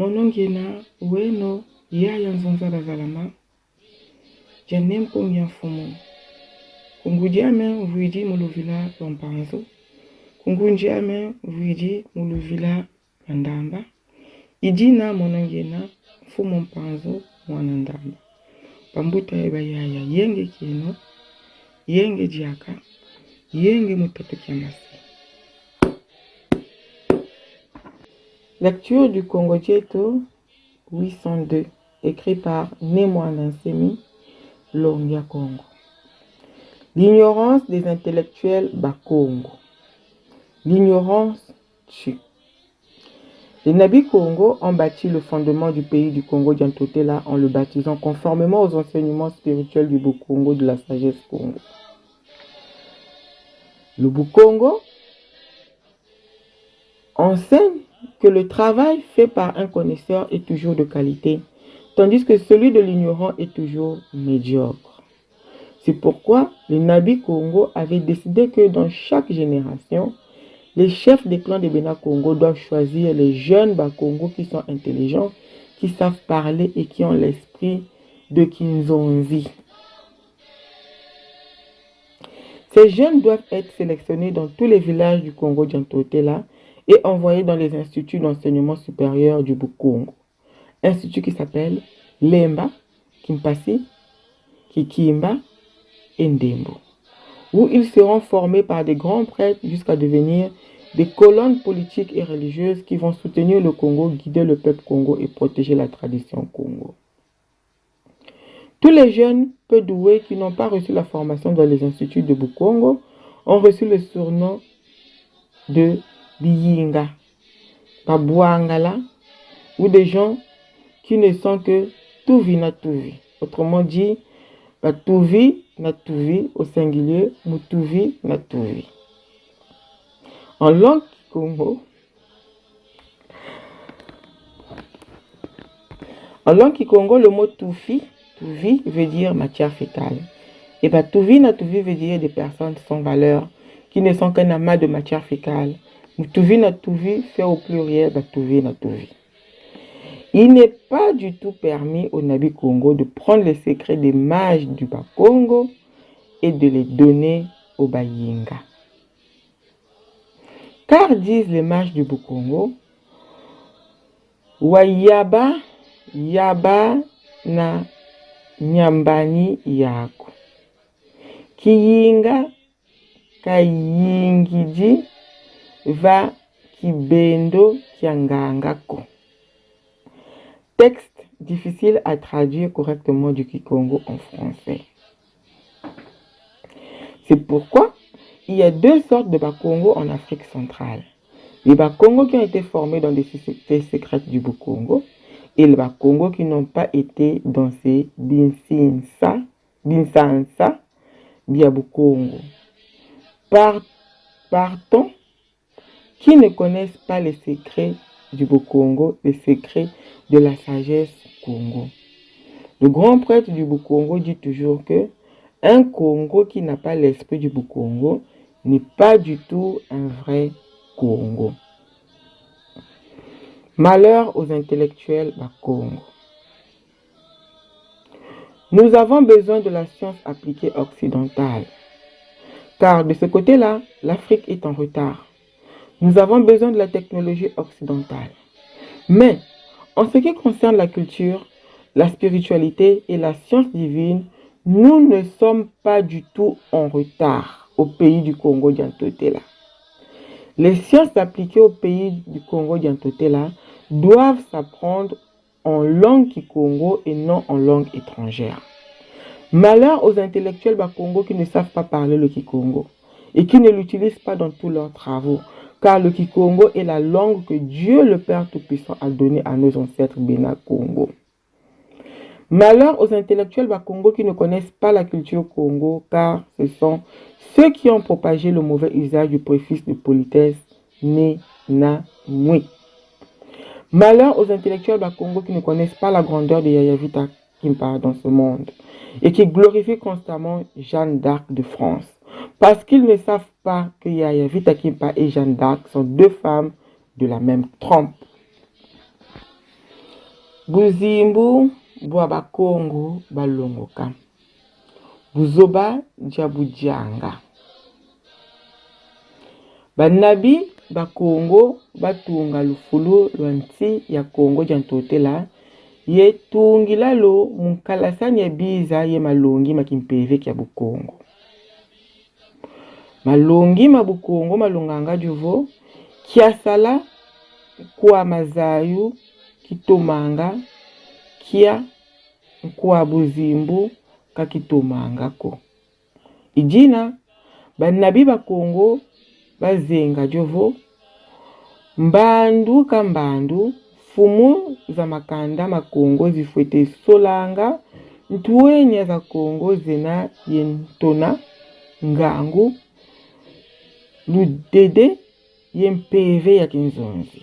Monongena weno yaya nzonza bazalama dia ne mpongi ya mfumu kungudiame mvuidi mu luvila lua mpanzu kungundiame mvuidi mu luvila lua ndamba idina monongena mfumu mpanzu muana ndamba pambuta eba yaya yenge kieno yenge diaka yenge mutatu kia masi. Lecture du Congo Dieto 802, écrit par Ne Muanda Nsemi, Longia Congo. L'ignorance des intellectuels Bakongo. L'ignorance tue. Les Nabi Congo ont bâti le fondement du pays du Congo Diantotela en le baptisant conformément aux enseignements spirituels du Bokongo de la sagesse Congo. Le Bukongo enseigne que le travail fait par un connaisseur est toujours de qualité, tandis que celui de l'ignorant est toujours médiocre. C'est pourquoi les Nabi Congo avaient décidé que dans chaque génération, les chefs des clans de Bena Congo doivent choisir les jeunes Bakongo qui sont intelligents, qui savent parler et qui ont l'esprit de Kinzonzi. Ces jeunes doivent être sélectionnés dans tous les villages du Congo Diantotela et envoyés dans les instituts d'enseignement supérieur du Bukongo. Institut qui s'appelle Lemba, Kimpasi, Kikimba et Ndembo, où ils seront formés par des grands prêtres jusqu'à devenir des colonnes politiques et religieuses qui vont soutenir le Congo, guider le peuple Congo et protéger la tradition Congo. Tous les jeunes peu doués qui n'ont pas reçu la formation dans les instituts de Bukongo ont reçu le surnom de Biyinga, Babuangala, ou des gens qui ne sont que Tuvi na Tuvi. Autrement dit, Batuvi na Tuvi au singulier, Mutuvi na Tuvi. En langue Congo, En langue Kikongo, le mot tufi, tuvi veut dire matière fécale. Et bien tuvi na tuvi veut dire des personnes sans valeur, qui ne sont qu'un amas de matière fécale. Tuvi na tuvi fait au pluriel bah, tuvi na tuvi. Il n'est pas du tout permis au Nabi Congo de prendre les secrets des mages du Bas-Congo et de les donner au Bayinga. Car disent les mages du Bukongo, Wayaba yaba na nyambani yako. Kiyinga kayingidi va kibendo kiangangako. Texte difficile à traduire correctement du Kikongo en français. C'est pourquoi il y a deux sortes de Bakongo en Afrique centrale. Les Bakongo qui ont été formés dans des sociétés secrètes du Bukongo et les Bakongo qui n'ont pas été dans ces Binsinsa, Binsansa, Biabukongo. Par, partons qui ne connaissent pas les secrets du Bukongo, les secrets de la sagesse Congo. Le grand prêtre du Bukongo dit toujours que un Congo qui n'a pas l'esprit du Bukongo n'est pas du tout un vrai Congo. Malheur aux intellectuels Congo. Nous avons besoin de la science appliquée occidentale. Car de ce côté-là, l'Afrique est en retard. Nous avons besoin de la technologie occidentale. Mais, en ce qui concerne la culture, la spiritualité et la science divine, nous ne sommes pas du tout en retard au pays du Congo Diantotela. Les sciences appliquées au pays du Congo Diantotela doivent s'apprendre en langue kikongo et non en langue étrangère. Malheur aux intellectuels Bakongo qui ne savent pas parler le kikongo et qui ne l'utilisent pas dans tous leurs travaux, car le kikongo est la langue que Dieu le Père Tout-Puissant a donnée à nos ancêtres Bena Congo. Malheur aux intellectuels Bakongo qui ne connaissent pas la culture Congo, car ce sont ceux qui ont propagé le mauvais usage du préfixe de politesse né na mui. Malheur aux intellectuels Bakongo qui ne connaissent pas la grandeur de Yaya Vita Kimpa dans ce monde et qui glorifient constamment Jeanne d'Arc de France. Parce qu'ils ne savent pas que Yaya Vita Kimpa et Jeanne d'Arc sont deux femmes de la même trempe. Buzimbu bua bakongo balongoka. Buzoba dia budianga. Banabi ba Kongo batunga lufulu lua nti ya Kongo dia ntotela ye tungilalo mu nkalasa ne biza ye malongi ma kimpeve kia bukongo. Malongi ma bukongo malonganga diuvo kiasala kua mazayu kitomanga kia nkua buzimbu kakitomangako. Idjina, banabi ba Kongo bazenga diovo, mbandu ka mbandu, mfumu za makanda ma Kongo zifuete solanga ntuenya za Kongo zena ye ntona ngangu ludede ye mpeve ya kinzonzi.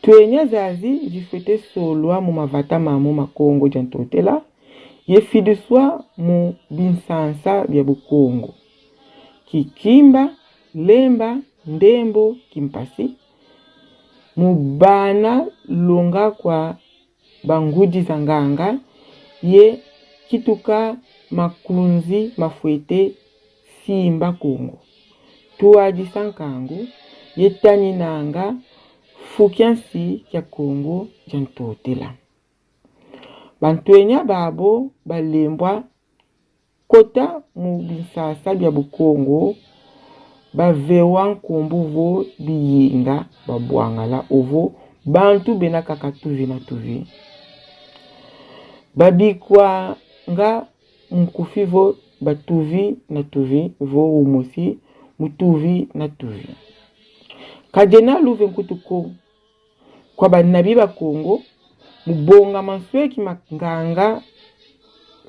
Tuenya zazi jifwete solwa mu mavata ma mu makongo dia ntotela, ye fiduswa mu binsansa bia bukongo, kikimba, lemba, ndembo, kimpasi, mu bana longa kua bangudi za nganga, ye kituka makunzi mafuete simba Kongo, tuadisa nkangu, ye tani nanga fukia nsi kia Kongo dia ntotela. Bantuenya babo balembua Kota mu binsasa bia bukongo, bavewa nkumbu vo biyinga babuangala ovo bantu bena kaka tuvi na tuvi. Babikua nga munkufi vo batuvi na tuvi vo umosi mu tuvi na tuvi. Kadiena luve nkutu ko Kua banabi ba Kongo, mubonga mansueki ma nganga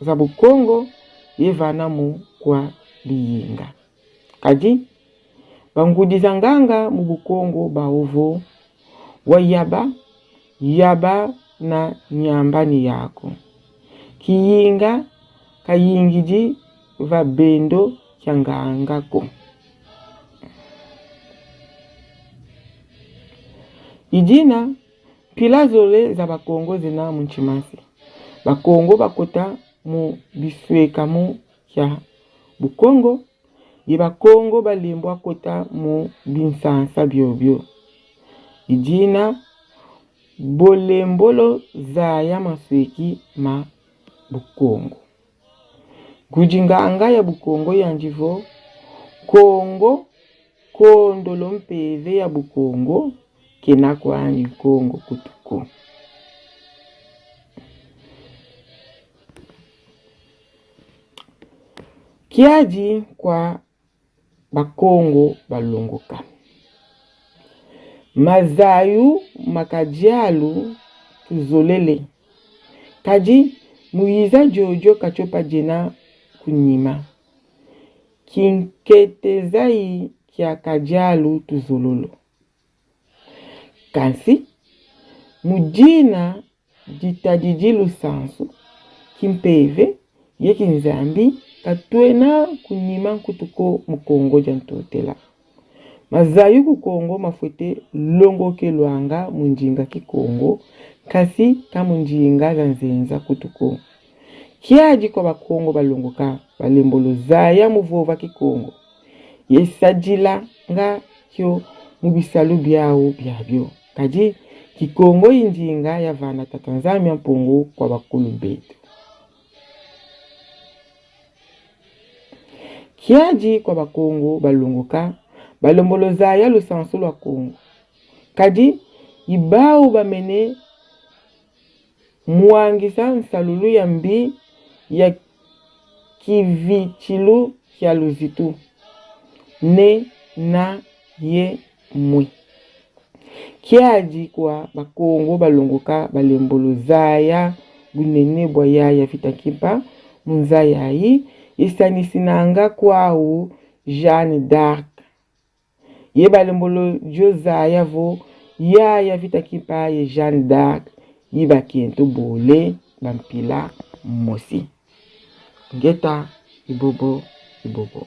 za bukongo ye vana mu kua biyinga. Kadi, bangudi za nganga mu bukongo ba ovo wa yaba, yaba na nyamba ni yako. Kiyinga kayingidi va bendo kia nganga ko. Idjina, mpila zole za bakongo zina mu ntshimasi. Bakongo bakota mu bisueka mu kia bukongo, ye bakongo balembua kota mu binsansa biobio. Idjina, bolembolo zaya masueki ma bukongo. Kudi nganga ya bukongo ya ndivo, Kongo kondolo mpeve ya bukongo kena kuanyi nkongo kutuku. Kiadi kua Bakongo balongoka. Mazayu makadialu tuzolele, kadi muyiza diodio katiopa diena kunyima, kinketezayi kia kadialu tuzololo. Kasi, mu dina ditadidi lusansu, ki mpeve, ye ki Nzambi, katuena kunyima nkutu ko mu Kongo dia ntotela. Mazayu ku Kongo mafuete longoke luanga mu njinga ki Kongo, kasi ka mu njinga za nzenza kutu ko. Kiadi kua bakongo balongoka balembolo zaya muvova ki Kongo. Yesadila nga kyo mu bisalu biawu biabio. Kadi kikongo indinga ya vana tata Nzambi ya mpungu kua bakulu betu. Kiadi kua bakongo balongoka balombolozaya lusansu lua Kongo. Kadi ibawu bamene Muangisa nsalulu ya mbi ya kivitshilu kia luzitu, ne na ye mui. Kiadi kua bakongo balongoka balembolo zaya bunene bua yaya vita nkimpa mu nzayayi isanisinanga kuawu Jeanne d'Arc. Ye balombolo djo zaya vo yaya vita kimpa ye Jeanne d'Arc yi bakiento bole ba mpila mosi. Ngeta ibobo ibobo.